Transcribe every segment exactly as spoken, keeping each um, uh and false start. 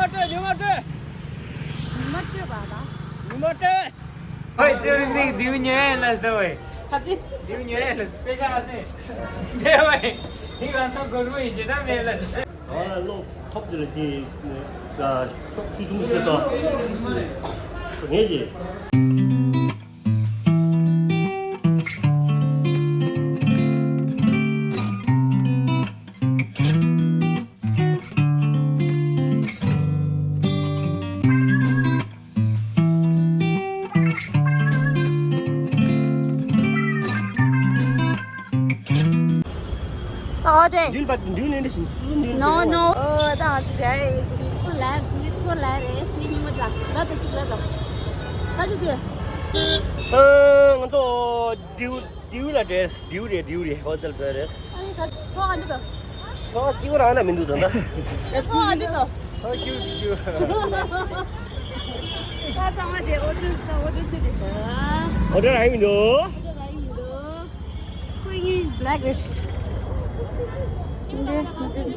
སྤྲོད། ཉི་མ་སྤྲོད། ཉི་མ་སྤྲོད་པ་དང་། ཉི་མ་སྤྲོད། ཨོའི་ཅོ་རི་འདི་ལྡེའུ་ཉོ་ཡས་ལ་ཟེར་བས། ག་ཚི། ལྡེའུ་ཉོ་ཡས་ལ་དཔེ་ཆ་ཨ་ཙི། འདི་བས། འདི་ག་ཚོད་སྒོར་མོ་ཡིན་ཞེ་དྲག་མེད་ལ་ཟེར། ང་ལ་བློ་ཐོབ་དེ་ལ་དེ་ཤོག་ཆུ་ཆུང་ཟེར་སོང་། ངས་ཀྱི། ཏག་ཏག་འདུན་པ་འདུན་ནས་འདི་བཞིན་སུ་འདུན། No, no. ཨོ་ད་ང་ཚོ་རེད། ཁོ་ལ་ཁོ་ལ་རེད། སི་ཉི་མ་ལ་ལ་ད་ཅིག་ལ་ད་ཁ་ཅིག་དེ། ཨ་ང་ཚོ་ལྡེའུ་ལྡེའུ་ལ་འགྲོ། ལྡེའུ་རེད། ལྡེའུ་རེད། ཧོ་ཏེལ་འགྲོ་རེད། ཨ་ནི་ད་ཚོགས་ཨ་འདི་ད། ཚོགས་ལྡེའུ་རང་ན་མི་འདུག་ད་ད། ཚོགས་ཨ་འདི་ད། ཚོགས་ལྡེའུ་ལྡེའུ། ད་ཚང་མ་དེ་ཨོ་ཏོ་ད་ཨོ་ཏོ་ཚུད་དེ་ཤ། ཨོ་ཏོ་རང་མི་འདུག་ཨོ་ཏོ་རང་མི་འདུག་ཁོ་ཡིན་བྷི་ལེག་རེད། འདི་འདི་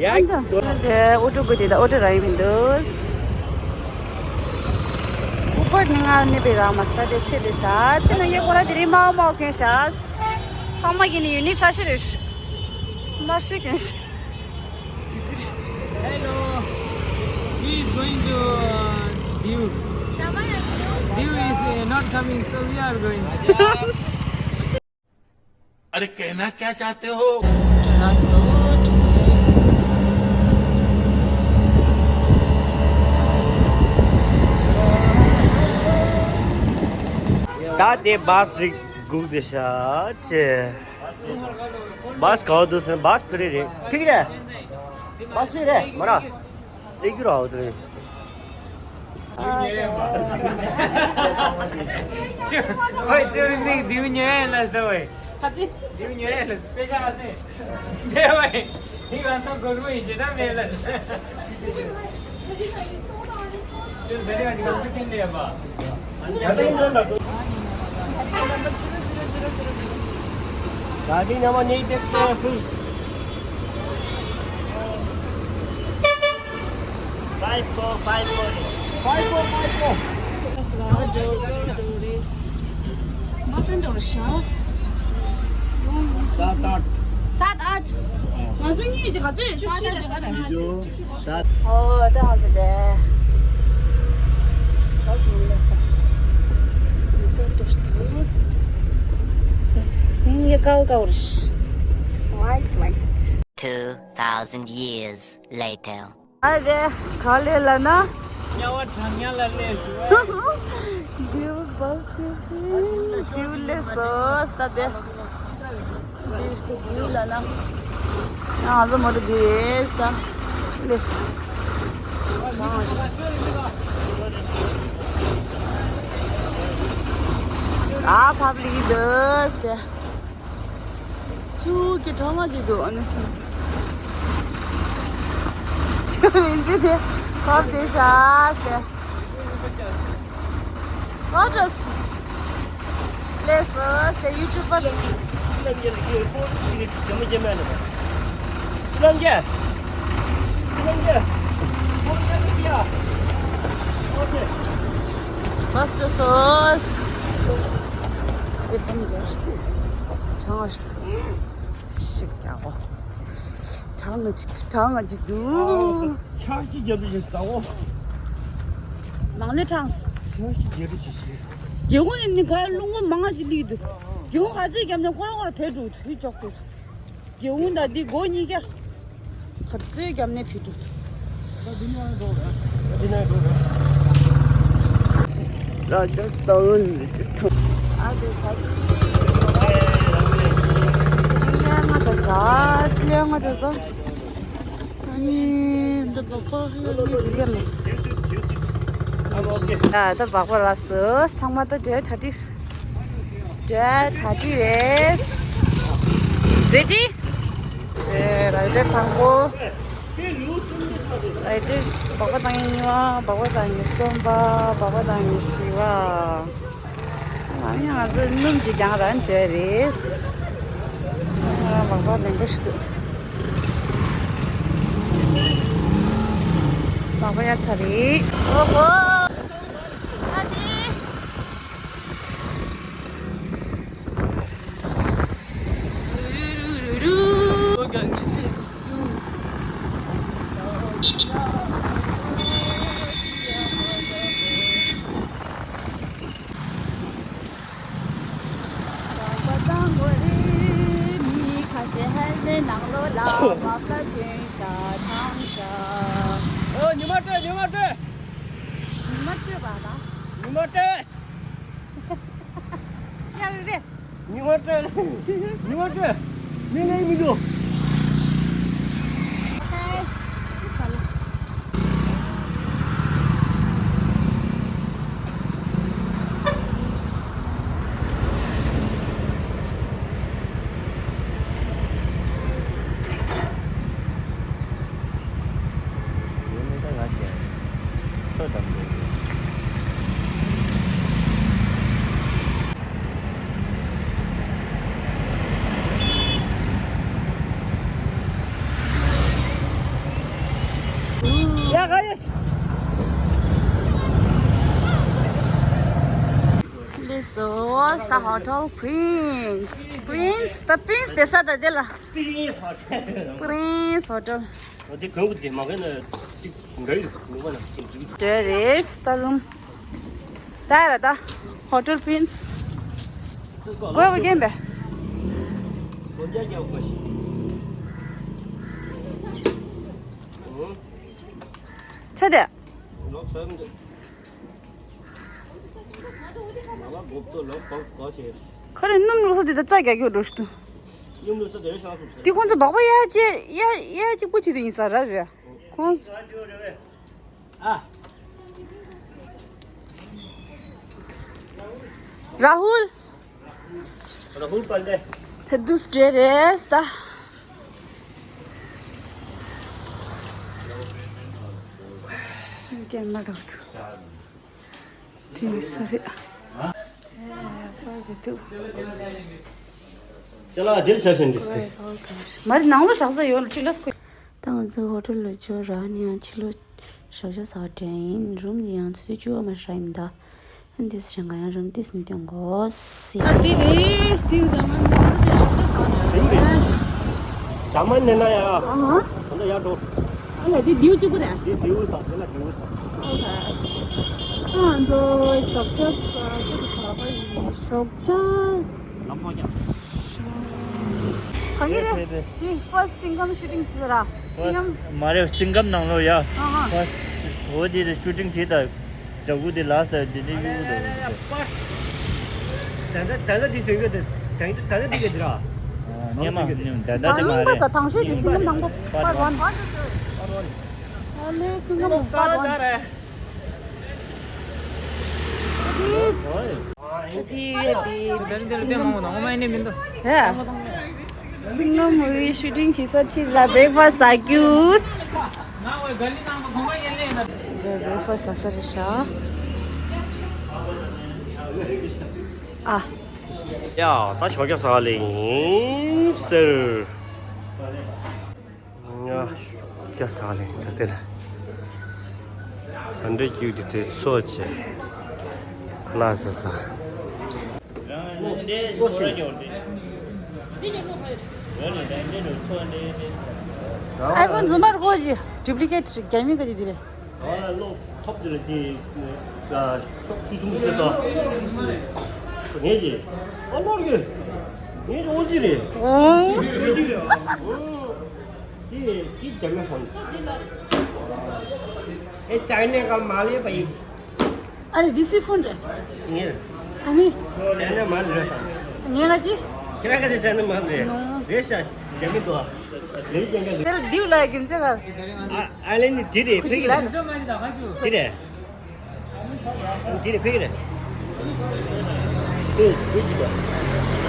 ཡ། འདི་ཨོ་ཏོ་གོ་དེ་ད་ཨོ་ཏོ་ར་ཡིན་མི་འདུག་ཨུ་པར་ནི་ང་ནི་པའི་ར་མ་སྟ་དེ་ཚེ་དེ་ཤ་ཚེ་ན་ཡེ་གོ་ར་དེ་རི་མའོ་མའོ་ཁེན་ཤ། ཚང་མ་གི་ནི་ཡུ་ནི་ཚ་ཤི་རེད། མ་ཤི་ཁེན་ཤ། Hello. He is going to uh, Diu. Diu is uh, not coming, so we are going. अरे कहना क्या चाहते हो? ད་དེ་བཱས་རིག་སྒུག་དེ་ཤ་ཆེ། བཱས་ག་བ་འདུག་ཟེར་ན་བཱས་ཕི་རི་རེད། ཕི་གི་རེད། བཱས་ཕི་རི་རེད་མ་ར། ཨེ་གྱུར་ཨའོ་དེ། ཅོ་ཨོའི་ཅོ་རི་འདི་ལྡེའུ་ཉོ་ཡས་ལ་ཟེར་བས། ག་ཚི། ལྡེའུ་ཉོ་ཡས་ལ་དཔེ་ཆ་ཨ་ཙི། འདི་བས། འདི་ག་ཚོད་སྒོར་མོ་ཡིན་ཞེ་དྲག་མེད་ལ་ཟེར། ཅོ་འདི་རིང་ང་འདི་ག་ཚོད་ཀྱིན་ལས་པ། Guarding number need to be careful. Five four, five four. Five four, five four. सात आठ। सात आठ। ང་ཚོ་གཉིས་ཀྱི་ག་ཚོད་རེད། སྟག་ཚང་ལ་ས་དང་ཡོད། ཨོ་ད་ང་ཚོ་དེ། ད་ནི་ལ་ཚ། ནི་སེ་ཏོ་སྟོས། ནི་ཡེ་ཀའོ་ཀའོ་རེད། White, white. Two thousand years later. ཨ་དེ་ག་ལེ་ལ་ན། དམྱལ་བ་གྲང་དམྱལ་ལ་སླེབས་སོང་། དེའུ་བ་སི་དེའུ་ལེ་སོ་ས་དེ། དེ་ལ་ན། ང་ཚོ་མོ་ཏོ་དེ་ས་ལེ་སོ། ཨ་ཕབ་ལི་དེ་ས་དེ། ཆུ་གི་གྲང་བ་ཅིག་འདུག་ཨ་ནི་ཤི། ཆུ་མིན་འདི་དེ་བབ་དེ་ཤ་སྟེ། What is? ལེ་སོ་སྟེ་ཡུ་ཊུབ་པར། ཕ་སི་ཊི་སོ་སི། དེ་པན་གྱི་གྲང་བ་ཞིག་ཞིག་ཀྱང་འོ། གྲང་ང་ཅི་གྲང་ང་ཅི་འདུག་ཆར་གྱི་རྒྱབ་རི་ཞིག་ཟ་འོ། ནང་ནས་གྲང་སོང་། ཆར་གྱི་རྒྱབ་རི་ཞིག་ཞིག་རྒྱལ་པོ་ནི་ནི་ག་རླུང་བུ་མང་ང་ཅི་ལིག་འདུག་རྒྱལ་པོ་ག་ཚོད་རྒྱབ་ནས་ཁོ་རང་ཁོ་རང་བེད་འགྲོ་འདུག་ཧུད་ཅོག་ཙེ། རྒྱལ་པོ་ད་འདི་སྒོ་གཉིས་ཀ་ག་ཚོད་རྒྱབ་ནས་བེད་འགྲོ་འདུག Rajasthan, Rajasthan. ཨ་དེ་ཆ་ལས་ང་ད་ཤ་ལས་ང་ད་ཟ། ཨ་ནི་འདི་སྦག་སྦག་ཡོད་ནི་འདི་ཡ་མེད། ད་ད་སྦག་སྦག་ལ་སོ་ཚང་མ་ད་འབྲས་གྲ་སྒྲིག་འབྲས་གྲ་སྒྲིག་རེད། Ready? ཨེ་ར་འབྲས་དང་པོ། ར་འབྲས་སྦག་སྦག་བཏང་ཡིན་གཉིས་པ། སྦག་སྦག་བཏང་ཡིན་གསུམ་པ། སྦག་སྦག་བཏང་ཡིན་བཞི་པ། ཨ་ནི་ང་ཚོ་སྣུམ་གྱི་རྒྱང་ར་འདྲ་རེད། ཨ་མག་པ་ལེན་པ་ཞིག་འདུག་ཁོ་ཡ་ཚ་རེད། ཨོ་ཧོ། ཨ་ནི། ཨོ། ཉི་མ་སྤྲོད། ཉི་མ་སྤྲོད། ཉི་མ་སྤྲོད་པ་དང་། ཉི་མ་སྤྲོད། ཉི་མ་སྤྲོད། ཉི་མ་སྤྲོད། མི་ལས་མི་འདུག This was the Hotel Prince. Prince, the Prince དེ་ས་ད་དེ་ལ། Prince Hotel. Prince Hotel. འདི་གང་གི་དེ་མ་གན་ན་དེ་འགའ་ཡོད་ནུས་པ་ན་ཅིག་ཅིག་དེ་རེད་ད་རུང་། ད་ར་ད། Hotel Prince. གོ་བ་རྒན་པས། ཆ་དེ། ཁ་རེ་སྣུམ་བླུགས་ས་དེ་ད་རྩ་རྒྱག་རྒྱུ་འགྲོ་ཞུ། དེ་ཁོང་ཚོ་སྦག་སྦག་ཡ་ཅེ་ཡ་ཡ་གཅིག་པུ་བྱེད་དུ་ཡིན་ས་ར་བས། ཁོང་། ཨ། ར་ཧུལ། ར་ཧུལ་པན་ཌེ། ཕེ་དུས་ཏྲེ་རེས་ད། ཀེམ་མ་འགྲོ་ཐུ། དེ་ཡིན་ས་རེད། ཅ་ལག་འདིར་ཆ་ཤན་འདི་སྟེ། མ་རེད་ནང་ལོ་བཞག་ས་ཡོད་ལ་ཅི་ལ་སྐུ། ད་ང་ཚོ་ཧོ་ཊེལ་ལ་འབྱོར་ར་ནི་ཡང་ཕྱི་ལོ་ཞོགས་ཇ་ཟ་དྲན་ཡིན། རུམ་ནི་ཡང་ཆུ་ཚོད་བཅུ་པ་མ་ཧྲ་ཡིན་ད། འདི་སི་རང་ག་ཡང་རུམ་ཏིས་ནི་སྟོན་གོ་སི། ཨ་འདི་རེད་སྟིའུ་ད་ང་ང་ཚོ་དེར་ཞོགས་ཇ་ཟ་དྲན་ཡིན། ཇ་མ་ནེ་ན་ཡ། ཨ་ཧ། ད་ལྟ་ཡ་འགྲོ། ཨ་ལ་འདི་དིའུ་གཅིག་པུ་རེད། འདི་དིའུ་ཟ་དེ་ལ་དིའུ་ཟ། ཨོ་ཁེ། ད་ང་ཚོ་ཞོགས་ཇ་ཟ་ས་གི་ག་པར་ཡིན་ཞོགས་ཇ། ལམ་མ་རྒྱག་གང་གི་རེད། དེ་ཕར་སི་ངམ་ཤུ་ཊིང་བྱེད་ར། སི་ངམ། མ་རེད་སི་ངམ་ནང་ལོ་ཡ། ཨ་ཧ། ཕར་འོ་དེ་རེད་ཤུ་ཊིང་བྱེད་ད། ད་གུ་དེ་ལ་སྟ་དེ་དེ་གུ་དེ། ད་ད་ད་ད་དེ་ཟིན་གི་དེ་ད་ད་ད་དེ་གི་དེ་ར། ཉེ་མ་ད་ད་དེ་མ་རེད། ད་ད་དེ་མ་རེད། ད་ད་དེ་མ་རེད། ད་ད་དེ་མ་རེད། ད་ད་དེ་མ་རེད། ད་ད་དེ་མ་རེད། ད་ལེ་སི་ངམ་པར་ཝན། ཨ་ལེ་སི་ངམ་པར་ཝན། ཨ་ལེ་སི་ངམ་པར་ཝན། ཨ་ལེ་སི་ངམ་པར་ཝན། ཧེ། སི་ངམ་མུ་ཝི་ཤུ་ཊིང་བྱེད་ས་ཁྲིད་ལ་བྷི་རེག་ཕ་སི་ཊི་ཟ་རྒྱུས། བྷི་རེག་ཕ་སི་ཊི་ཟ་ས་རེད་ཤག་ཨ། ཡ་ད་ཞོགས་ཇ་ཟ་ལེ་ཡིན་ཟེར། ང་སྐྱ་ས་ལེན་ཚར་ཏེ་ལ། ད་འདྲ་སྐྱིད་དེ་དེ་སོ་བྱེད། ཁ་ལག་ཟ་ས། ཨའི་ཕོན་རྫུན་མར་ཁོ་ཅི་ཌུབ་ལི་ཀེ་ཊི་རྒྱ་མི་ག་ཅི་དེ་རེད། ཨ་ལོ་ཐོབ་དེ་ལ་དེ་ཤོག་ཆུ་ཆུང་ཟེར་ས། ངས་ཀྱི་ཨ་ལོར་གི་ངས་ཀྱི་ཨོ་ཅི་རེད། ཨོ་ཅི་རེད། དེ་དེ་རྒྱ་མི་ཧོན། ཨེ་ཅའི་ནའི་ག་མ་ལས་པ་ཡིན། ཨ་ལེ་དེ་སི་ཕུན་རེད། ངས། ཨ་ནི། ཅའི་ནའི་མ་རེད་ས། ངས་ག་ཅི། ཁྱེད་རང་ག་ཅི་ཅའི་ནའི་མ་རེད། རེད་ཤག་རྒྱ་མི་འདུག་ཨ། རེད་རྒྱ་མི་འདུག་དེར་དེའུ་ལ་རྒྱུ་མཚན་ག་ཨ་ཨ་ལེ་ནི་དེ་རེད་ཕེ་གི་རེད། དེ་རེད། འདི་རེད་ཕེ་གི་རེད། ཨེ་འདི་གཅིག་པ།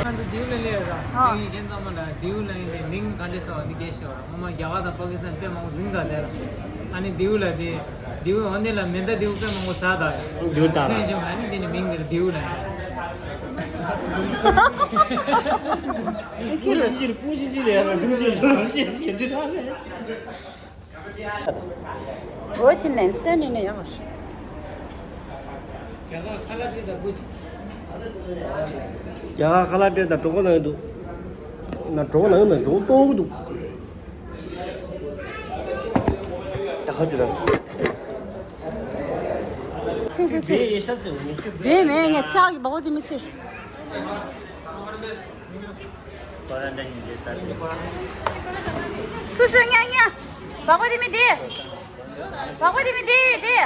ང་ཚོ་དེའུ་ལ་སླེབས་ར། ཨ། དེ་ཡིན་ཁྱེད་ཚང་མ་ལ་དེའུ་ལ་ཡིན་པའི་མིང་ག་འདྲས་ཟེར་བ་འདི་སྐད་ཤོད་ར། ངོ་མ་རྒྱ་གར་དང་པ་ཀི་སི་ཐན་དཔེ་མང་པོ་འཛིང་ད་དེ་ར། ཨ་ནི་དེའུ་ལ་དེ་དེའུ་འོ་འདི་ལ་མེ་མདའ་དེའུ་དཔེ་མང་པོ་ཟ་ད་ར། དེའུ་ད་ར། ཕན་ཆེན་པོ་ཨ་ནི་དེ་ནི་མིང་འདི་ལ་དེའུ་ལ་ཡིན། ཁྱེད་ལ་ཅིར་པུ་ཅི་ཅི་ལ་ཡ་ར་འདུག་ཅིར་ཤེས་ཤེས་འདི་ད་རེད། Watch in line, stand in a yard. རྒྱ་གར་ཁ་ལག་སྤྲད་དང་གྲོད་ཁོག་ན་ཡོད་འདུག་ན་གྲོད་ཁོག་ན་ཡོད་ན་གྲོད་ཁོག་ལྟོགས་ཀྱི་འདུག་རྒྱ་གར་ཅི་རང་། ཚེ་ཚེ་ཚེ། དེ་མེད་ངས་ཚེ་ཨག་གི་སྦག་སྦག་དེ་མི་ཚེ། སུ་ཤོད་ཉ་ཉ། སྦག་སྦག་དེ་མི་དེ། སྦག་སྦག་དེ་མི་དེ་དེ།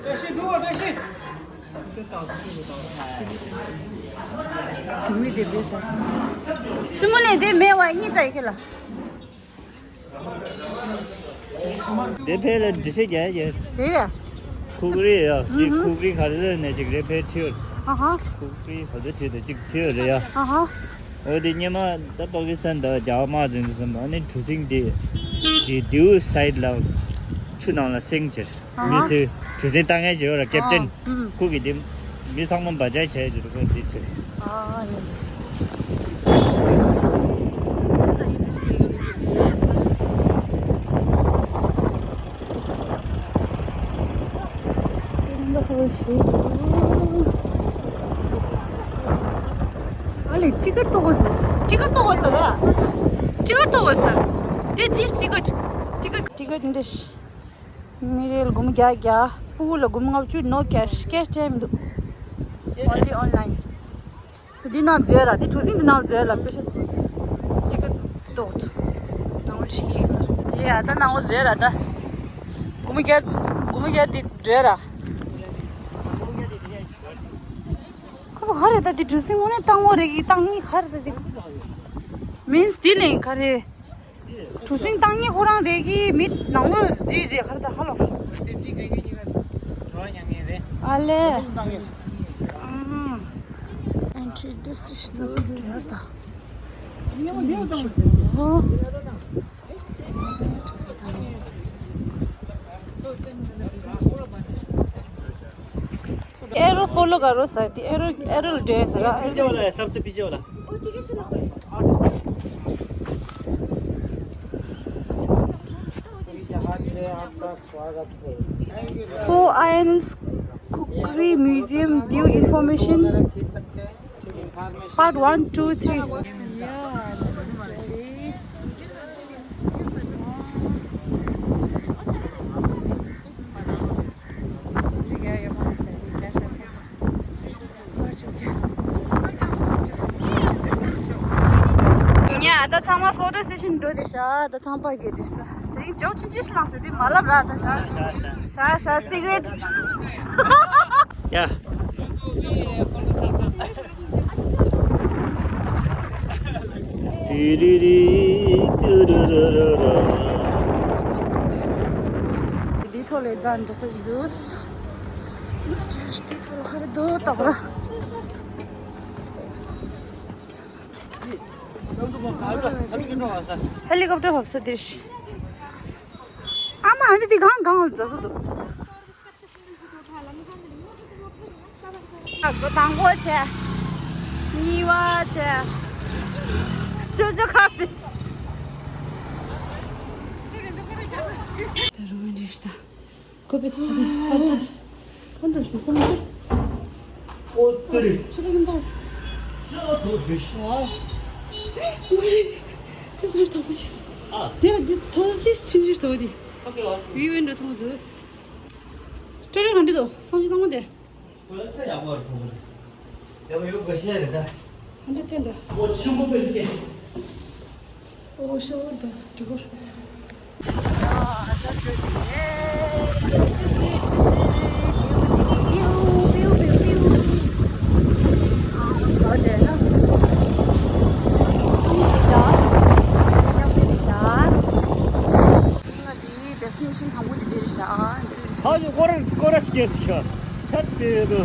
བཀྲ་ཤིས་འདུག་བཀྲ་ཤིས། དེ་མི་དེ་དེ་ཤ། སྲིན་མོ་ལས་དེ་མེད་བ་གཉིས་ཙམ་ཡོད་ཁྱེད་ལ། དེ་ཕལ་ལ་འདྲི་ཤེས་རྒྱ་ཡ། དེ་ཡ། ཁུག་རི་ཡ། ཅིག་ཨུ་ཧུ། ཁུག་རི་ག་རེ་ལ་ནས་ཅིག་རེ་ཕལ་ཁྲིར། ཨ་ཧ། ཁུག་རི་ག་ཚོད་ཁྲིར་དང་ཅིག་ཁྲིར་རེ་ཡ། ཨ་ཧ། འོ་དེ་སྙེ་མ་ད་པ་ཀི་སི་ཐན་དང་རྒྱ་དམག་འཛིང་དུ་སོང་ཨ་ནི་གྲུ་གཟིངས་དེ་དེ་དེའུ་སའིད་ལ་ཆུ་ནང་ལ་སེང་ཅེར། ཨ་ཧ། མི་ཚོས་གྲུ་གཟིངས་བཏང་མཁན་ཅིག་ཡོད་ར་ཀེབ་ཏན། ཨ་ཨུམ། ཁོ་གིས་དེ་མི་ཚང་མ་འབའ་ཆ་བྱས་ཀྱི་འདུག་ཁོ་དེ་ཚོས། ཨ་ཡིན། ཨ་ལེ་ཊི་ཀེཊ་གཏོང་དགོས་ཟེར། ཊི་ཀེཊ་གཏོང་དགོས་ཟེར་ལ། ཊི་ཀེཊ་གཏོང་དགོས་ཟེར། དེ་ཅི་ཊི་ཀེཊ། ཊི་ཀེཊ་ཊི་ཀེཊ་འདི། མི་རེ་ལ་སྒོར་མོ་བརྒྱ་བརྒྱ། ཕྲུ་གུ་ལ་སྒོར་མོ་ལྔ་བཅུ། ནོ་ཀེཤ། ཀེཤ་སྤྲད་མི་འདུག Only online. དེ་འདི་ནང་འཛུལ་ར། དེ་གྲུ་གཟིངས་འདི་ནང་འཛུལ་ལ་པེ་ཤ་ཊི་ཀེཊ་ཏོག་ཏོག་ནང་ལ་ཞིག་ཡིན་ས་རེད། ཡ་ད་ནང་ལ་འཛུལ་ར་ད། སྒོར་མོ་བརྒྱ། སྒོར་མོ་བརྒྱ་འདི་འཛུལ་ར། ཁོ་ཚོ་ག་རེ་ད་དེ་གྲུ་གཟིངས་དངོས་གནས་བཏང་དགོས་རེད་གི་བཏང་ངེས་ག་རེ་ད་དེ། མིན་སི་དེ་ལས་ག་རེ། གྲུ་གཟིངས་བཏང་མཁན་ཁོ་རང་རེད་གི་མི་ནང་ལོགས་རེད་རེད་ག་རེ་ད་ཧ་ལོ། ཨ་ལེ། ཨེན་ཊི་རི་འདུག་སེ་འདུག་སེ་འདུག་ད། arrow follow करो sir, arrow, arrow ले सर। पीछे वाला है, सबसे पीछे वाला। For I N S Kukri Museum, due information, part one, two, three. Yeah, the stories. ཡ་ད་ཚང་མ་ཕོ་ཊོ་སེ་ཤན་འགྲོ་བསྡད་ཤག་ད་ཚང་པ་གི་དེ་ཤ་ད་དེ་རིང་ཇོ་ཆུང་ཆུང་ཞིག་ལངས་ཟེར་དེ་མ་ལབ་ར་ད་ཤ་ཤ་ཤ་སི་ག་རེཊ། ཡ། དེ་རི་རི་ཏུ་རུ་རུ་རུ་རུ། འདིའི་ཐོག་ལ་རྫ་འགྲོ་ས་ཞིག་འདུག་སི་ཊེ་ཇི་དེའི་ཐོག་ལ་ག་རེ་འདུག་ལྟ་བ་ར། ཧེ་ལི་ཀོབ་ཊར་བབས་ས་དེ་རེད། ཨ་མ་ཨ་ནི་དེ་གང་གང་ལ་འཛུལ་ས་འདུག་ལོ་དང་པོ་བྱས། གཉིས་པ་བྱས། བཅུ་བཅུ་ཁ་བདེ། ད་རུང་འདྲི་ཤི་ད། ཀོ་པི་ཏི་ཏི་ཏི། ཁོང་ཁྲོ་ཞིག་སོང་ཚེ། ཨོ་ཏི་རི། ཆུ་ལ་གིན་པ། ཡ་ཐོ་བི་ཤ། ཝའོ། ཏིས་མར་དང་པོ་ཞིག་སོང་། ཨ། དེ་ལ་འདི་ཐོ་སིས་ཆུང་ཆུང་ཞིག་ཐོ་འདི། ཨོ་ཀེ་ཝའོ། བི་ཝན་འགྲོ་ཐོང་འདུག་སྤྲོ་རེ་གང་འདྲ་འདུག་སང་ཞིག་ཚང་མ་དེ། ཁོ་ལ་ཡག་པོ་རེད་ཁོ་ལ། ཡག་པོ་ཡོད་དགའ་ཤས་རེད་ད། ཨ་འདྲ་བསྟན་ད། ཨོ་ཆུ་མོ་པེ་ཀེ། ཨོ་ཤོར་ད་འགྲིག་གོ། ཌེ་སི་ཊི་ནེ་ཤན་དང་པོ་དེ་འདིར་བཞག་ཨ་འདིར་བཞག་ཧ་ཅང་སྐོར་ར་སྐོར་ར་སྐྱེས་སུ་ཤོར། ཁ་དེ་དུ།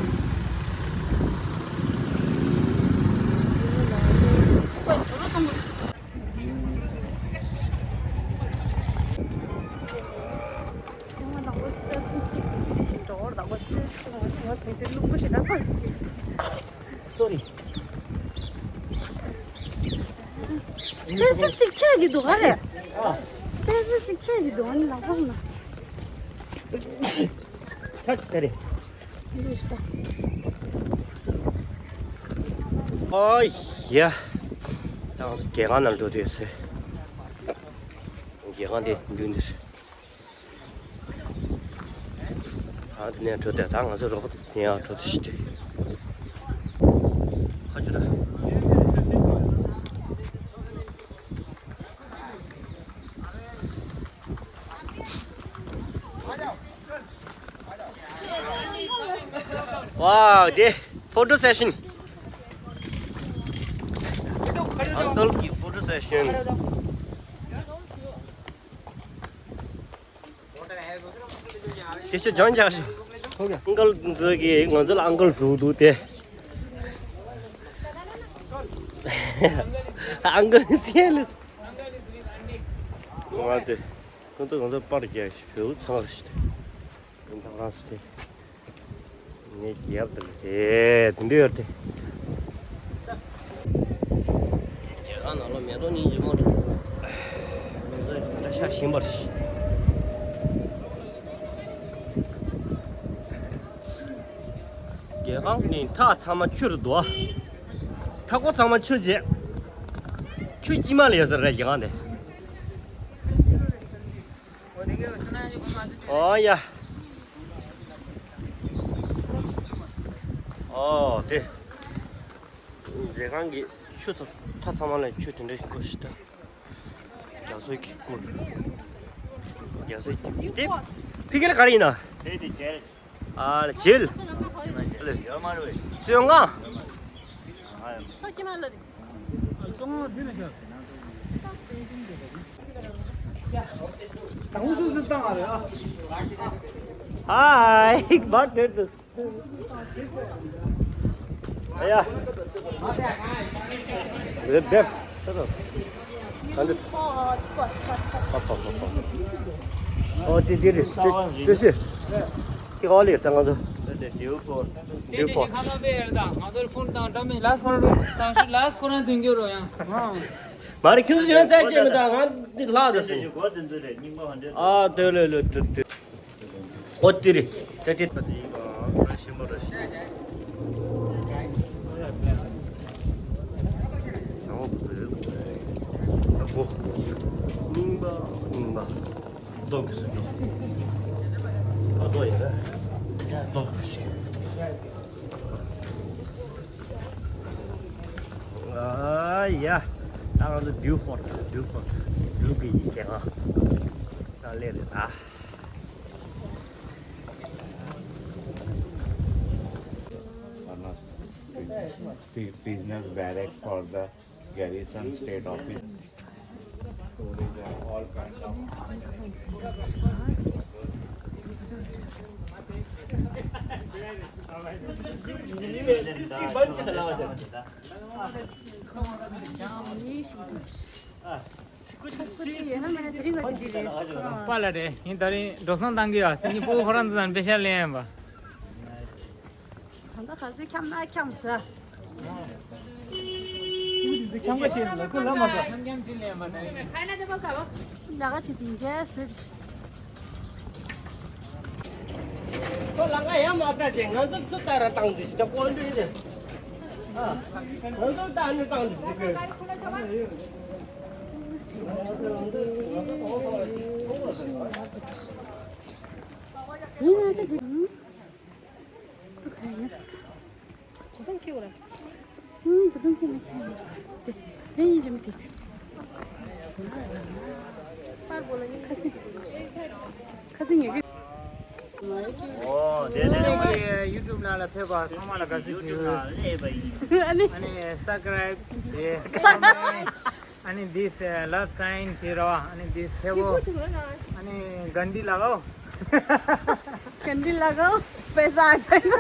སོ་རི། སེལ་ཕི་སི་ཊིག་ཆེ་གི་འདུག་ག་རེ། ཨ། ཅིག་ཆེ་ཞིག་འདུག་ཨ་ནི་ལག་པ་མ་ས། ཁྱག་ཆེ་རེད། འདི་ཤི་ད། ཨོ་ཡ། ད་ང་ཚོ་རྒྱལ་ཁང་ནང་འགྲོ་དུས་ཟེར། རྒྱལ་ཁང་དེ་མདུན་དེར། ཨ་དེ་ནས་འགྲོ་དེ་ད་ང་ཚོ་རོགས་པ་དེ་ཡང་འགྲོ་དེ་ཤི་དེ། ཁ་ཆུ་ད། Wow, the photo session. Uncle की photo session. Teacher join जा। हो गया। Uncle जो कि ང་ཚོ་ལ་uncle བཟོ་འདུག་སྟེ། Uncle is here. ང་དེ་ཁོང་ཚོ་ང་ཚོ་པར་རྒྱག་བོད་ཚང་རེད། ཡིན་ཐག་རང་སུ་དེ། ངས་རྒྱབ་དུ་དེ་དེ་འདྲ་ཡོད་དེ། རྒྱལ་ཁང་ནང་ལོ་མེ་ཏོག་སྙིང་རྗེ་མོ་འདུག་ང་ཚོ་ད་ཤ་ཞིམ་པར་ཤི། རྒྱལ་ཁང་ནི་མཐའ་ཚང་མ་ཆུ་རུ་འདུག་མཐའ་སྐོར་ཚང་མ་ཆུ་རྗེས། ཆུ་དཀྱིལ་མ་ལ་ཡོད་ས་རེད་རྒྱལ་ཁང་དེ། ཨོ་ཡ། ཨོ་དེ། རྒྱལ་ཁང་གི་ཆུ་ཚང་མཐའ་ཚང་མ་ལ་ཆུ་དེ་འདྲ་ཞིག་བསྐོར་ཞིག་ད། རྒྱ་མཚོའི་དཀྱིལ་འཁོར། རྒྱ་མཚོའི་དཀྱིལ་དེ། ཕི་གེ་ལ་ག་རེ་ཡིན་ན། དེ་དེ་ཇེལ། ཨ་ཇེལ། ཡོད་མ་རེད། བཙོན་ཁང་། ཚོ་ཀྱི་མ་ལ་རེད། Hi, what did this? Yeah. Good, good. Hello. Hello. Hot, hot, hot, hot. Hot, hot, hot, hot. Oh, did, did it? This is. Ki holi ta ngado. Beautiful. Beautiful. Khana be erda. Ngado phone ta ta me last corner ta last corner thung yo ro ya. Mari kyu yo zai che me ta ngan di la de su. Ah, de le le de. ཨོ་ཏི་རི། ཏི་ཏི། ཨ་ཏི་ག་ར་ཤི་མ་ར་ཤི། ཞང་བོ་བུ་ཚོ་ཡོད། ཨ་གོ། རྙིང་པ་རྙིང་པ། རྡོ་གི་སུ་རྡོ། ཨ་རྡོ་ཡིན་ན། རྡོ་གི་སུ། ཨ་ཡ། ད་ང་ཚོ་ཌིའུ་ཧོ་ཊེལ་ཌིའུ་ཧོ་ཊེལ་ཌིའུ་གི་ཡི་གེ་ཨ། ད་ལས་རེད་ད། Business barracks for the garrison state office. All kinds of པཱ་ལགས་རེད། ངས་ད་རིང་འགྲོ་སོང་བཏང་གི་ཡོད། སང་ཉིན་སྤོ་བོ་ཁོ་རང་ཚོ་དང་པེ་ཤ་ལེན་ཡིན་པ། ད་ལྟ་ག་ཚོད་འཁྱམ་ན་འཁྱམ་ཟེར། འཁྱམ་ཁ་བྱེད་ལ་ཁོ་ལ་མ་ཐོག་ཁྱམ་ཁྱམ་བྱེད་ལེན་པ་ན། ལ་ཁ་བྱེད་དེ་འགས་ཟེར། ཁོ་ལ་ང་ཡང་མ་ལྟ་ཅེ་ང་ཚོ་ཚུར་ལྟ་ར་བཏང་དུས་ད་ཀོ་འདྲི་རེད། ཨ། ང་ཚོ་ལྟ་ནི་བཏང་དུས་ཀྱི། ཡིན་ན་ཅི་འདི། ཁོ་ག་ཡིན། བུ་ཐུང་ཁྱེར་བ་ར། ཨུམ། བུ་ཐུང་ཁྱེར་ན་ཁྱེར་ཡོད། དེ་དེ་ཡིན་གྱི་མི་དེ། པར་བོ་ལ་ནི་ཁ་ཚིག་ཁ་ཚིག་ཉོ་གི། ཨོ་དེ་ཚོ་ངེད་ཀྱི་ཡུ་ཊུབ་ནང་ལ་ཕེབས་པ་ཚང་མ་ལ་དགའ་བསུ་ཞུ། ཨ་ནི། ཨ་ནི་སབ་སི་ཀ་རབ་བྱེད། ཨ་ནི་this uh, love sign བྱེད་རོགས། ཨ་ནི་this ཐེ་བོ། ཨ་ནི घंटी लगाओ। घंटी लगाओ, पैसा आ जाएगा।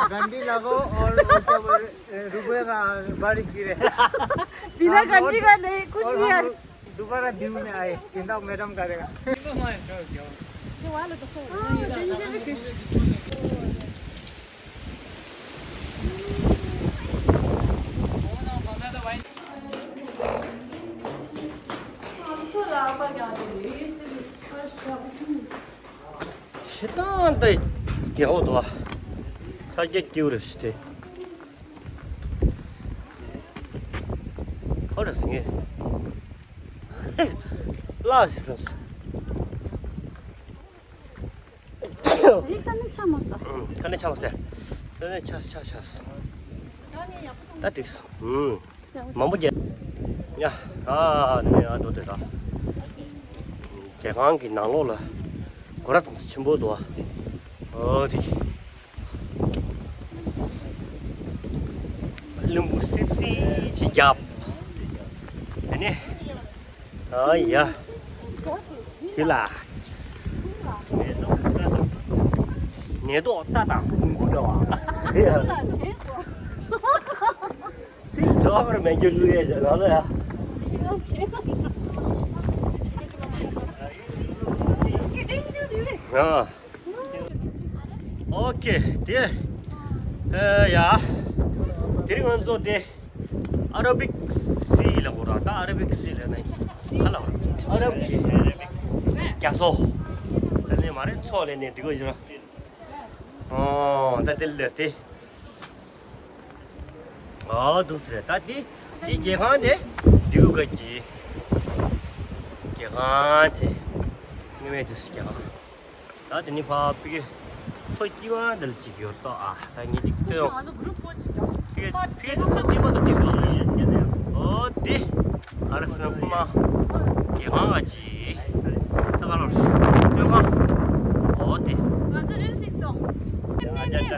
घंटी लगाओ और वो क्या बोल रहे, रुपये का बारिश गिरे। बिना घंटी का नहीं, कुछ नहीं यार। दोबारा ड्यू में आए, चिंता मैडम करेगा। ये वाला तो हाँ, डेंजर फिश। དེ་ད་ལྟ་རྒྱལ་པོ་འདུག་ཨ། ས་སྐྱ་སྐྱིད་པོ་རེད་ཞུ་དེ། ཨོ་རེད་ཟེར་ངེས། ལགས་ཞེས་བསམས། རི་ཁ་ནས་ཆ་མ་ས། ཁ་ནས་ཆ་མ་ས། ཁ་ནས་ཆ་ཆ་ཆ་ས། ད་འགྲིག་སོང་། མང་པོ་རྒྱག་ཡ། ཨ་ནི་ཨ་འགྲོ་དེ་ར། རྒྱལ་ཁང་གི་ནང་ལོགས་ལ་སྒོ་ར་དང་ཆེན་པོ་འདུག་ཨ། ཨོ་དེ། ལུམ་བུ་སིབ་སིབ་ཅིག་རྒྱབ། དེ་ནས། ཨ་ཡ། དེ་ལ། ནད་ཐོག་ལྟ་དང་ནད་ཐོག་ལྟ་དང་བོང་བུ་འདྲ་བ། ཚིག་འགྲོ་བར་མེད་རྒྱུ་བླུག་ཡས་བྱས་ལ་ལ་ཡ། ཨ། ཨོ་ཁེ་དེ། ཨ་ཡ། དེ་རིང་ང་ཚོ་དེ། ཨ་ར་བིག་སི་ལ་གོ་ར་ད་ཨ་ར་བིག་སི་ལ་ནི་ཁ་ལ་ཨ་ར་བིག་རྒྱ་མཚོ་ལ་ནི་མ་རེད་མཚོ་ལ་ནི་འདི་གོ་ཡོད་ར། ཨོ་ད་དེ་ལ་དེ། ཨོ་འདུག་སེ་རེད་ད་དེ་དེ་རྒྱལ་ཁང་དེ་འདུག་ག་གི་རྒྱལ་ཁང་ཆེ་ངེས་མེད་འདུག་སེ་རྒྱལ་ཁང་། ད་དེ་ནི་ཕ་ཕི་གེ་མཚོ་སྐྱིད་པ་འདི་ལ་ཅིག་ཡོད་ཏོ་ཨ། ད་ངས་ཅིག་སྟོན་ཡོང་། ཕི་གེ་ཕི་གེ་དེ་མཚོ་སྐྱིད་པ་དང་ཅིག་འགྲོ་ནི་ཡོད་ཀྱི་ནས། ཨོ་དེ་ཨ་ར་སི་ན་ཁུ་མ་རྒྱལ་ཁང་ག་ཅི་ད་ག་ལོར་བཙོན་ཁང་། ཨོ་དེ། ང་ཚོ་རིལ་ཞིག་སོང་། ཨ་ཅག་ཅག་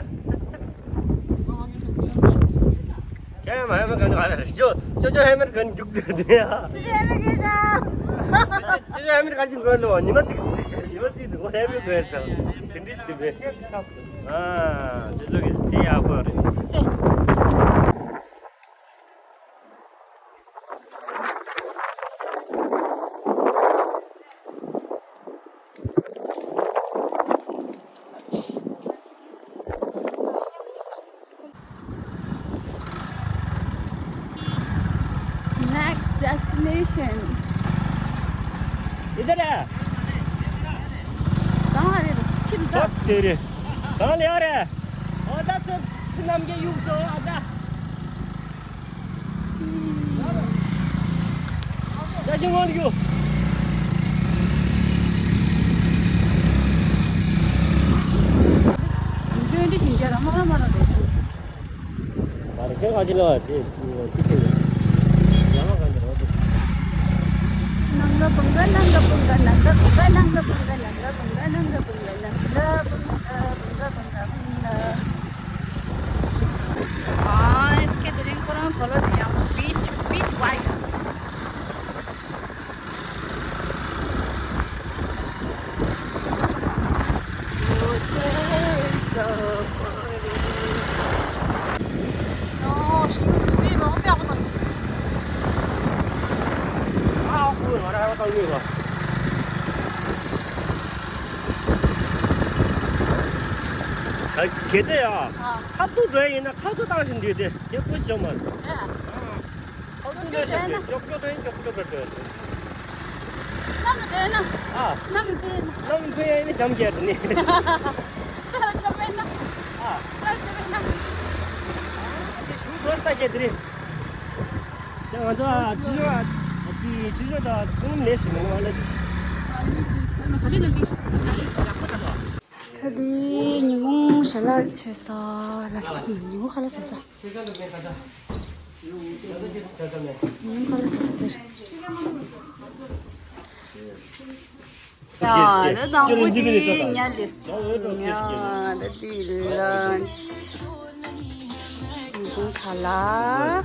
ཁྱེད་མ་ཧེ་མེར་ག་ནི་ག་རེ་ཅོ་ཅོ་ཅོ་ཧེ་མེར་ག་ནི་རྒྱུག་དེ་ཡ། ཅོ་ཅོ་ཧེ་མེར་ག་ཅིག་གོན་ལོ་ཉི་མ་ཅིག་ཉི་མ་ཅིག་དུ་ཧེ་མེར་གོན་སོང་དེ་འདྲ་ཞིག་དུ་གོན། ཨ་ཅོ་ཅོ་གི་དེ་ཡག་པོ་རེད། སེ། Next destination. इधर है। कहाँ आ रहे हैं? किधर? तेरे। कहाँ ले आ रहे हैं? आजा, चल, सुनाम के युग से आजा। ད་ཤི་ངོ་རྒྱུ། འདི་འདི་ཞིང་རྒྱ་ར་མ་ར་མ་ར་རེད། ད་རེ་ཁྱེད་ཁ་ཅི་ལ་དེ་ཅི་ཅི་ཡོད། ཡང་ལ་གང་དུ་རོ་དེ། ནང་ལ་བུང་ག་ནང་ལ་བུང་ག་ནང་ལ་བུང་ག་ནང་ལ་བུང་ག་ནང་ལ་བུང་ག་ནང་ལ་བུང་ག་ནང་ལ་བུང་ག་ནང་ལ་བུང་ག་བུང་ག་བུང་ག་བུང་ག། ཨ་ཨེས་ཀེ་དེ་རིང་ཁོ་རང་གོ་ལོ་དེ་ཡང་beach beach wife། གལ་ཏེ་ཡང་ཁ་ཐུག་འགྲོ་ཡིན་ན་ཁ་ཐུག་བཏང་བཞིན་འདུས་ཏེ་དེ་ཀུ་ཤི་བྱུང་མ་རེད། ཁ་ཐུག་འགྲོ་ཡིན་ན་མགྱོགས་མགྱོགས་འགྲོ་ཡིན་མགྱོགས་མགྱོགས་འགྲོ་ཡིན། གནམ་ལ་འགྲོ་ཡིན་ན། ཨ། གནམ་ལ་འགྲོ་ཡིན་ན། གནམ་ལ་འགྲོ་ཡིན་ན་འཇམ་རྒྱས་འགྲོ་ནི། ས་ལ་འཇམ་མེད་ན། ཨ། ས་ལ་འཇམ་མེད་ན། ཨ་དེ་ཞུ་དགོས་ས་རྒྱས་དེ་རེད། ད་ང་ཚོ་ཨ་ཅི་ཞོ་ཨ་ཅི་ཅི་ཞོ་ད་ཚོང་ལས་ཞིག་མང་བ་ལ། ད་དེ་ཉིན་མོ་ཞལ་ལག་མཆོད་ས་ལ་ལག་ཙམ་ཉིན་མོ་ཁ་ལག་ཟ་ས། ཉིན་མོ་ཁ་ལག་ཟ་ས་དེར། ཡ་ད་དང་པོ་དེ་ཉལ་ལས་ཡ་ད་དེ་ལ་ཉིན་མོ་ཁ་ལག